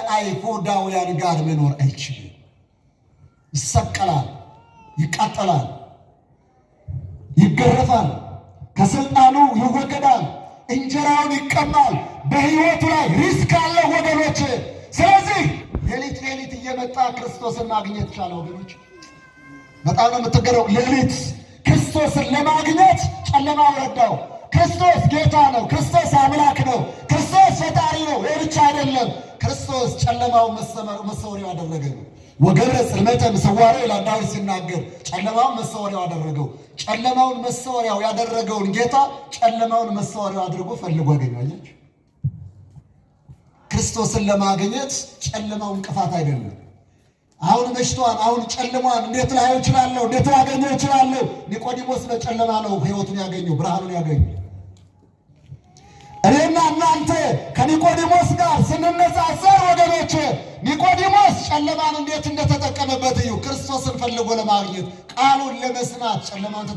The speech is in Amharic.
ከአይሁዳውያን ጋር መኖር አይችልም። ይሰቀላል፣ ይቃጠላል፣ ይገረፋል፣ ከስልጣኑ ይወገዳል፣ እንጀራውን ይቀማል። በሕይወቱ ላይ risk አለ ወገኖች። ስለዚህ ሌሊት ሌሊት እየመጣ ክርስቶስን ማግኘት ቻለ ወገኖች። በጣም ነው የምትገረው። ሌሊት ክርስቶስን ለማግኘት ጨለማ ረዳው። ክርስቶስ ጌታ ነው። ክርስቶስ አምላክ ነው። ክርስቶስ ፈጣሪ ነው። ይህ ብቻ አይደለም። ክርስቶስ ጨለማውን መሰወሪያው አደረገ ነው። ወገብረ ጽልመተ ምስዋሬ ይላል ዳዊት ሲናገር፣ ጨለማውን መሰወሪያው አደረገው። ጨለማውን መሰወሪያው ያደረገውን ጌታ ጨለማውን መሰወሪያው አድርጎ ፈልጎ አገኘው። አያችሁ፣ ክርስቶስን ለማግኘት ጨለማው እንቅፋት አይደለም። አሁን መሽቷን፣ አሁን ጨልሟን፣ እንዴት ላየው እችላለሁ? እንዴት ላገኘው እችላለሁ? ኒቆዲሞስ በጨለማ ነው ሕይወቱን ያገኘው፣ ብርሃኑን ያገኘው። እኔና እናንተ ከኒቆዲሞስ ጋር ስንነጻጸር ወገኖች፣ ኒቆዲሞስ ጨለማን እንዴት እንደተጠቀመበት እዩ። ክርስቶስን ፈልጎ ለማግኘት፣ ቃሉን ለመስማት ጨለማን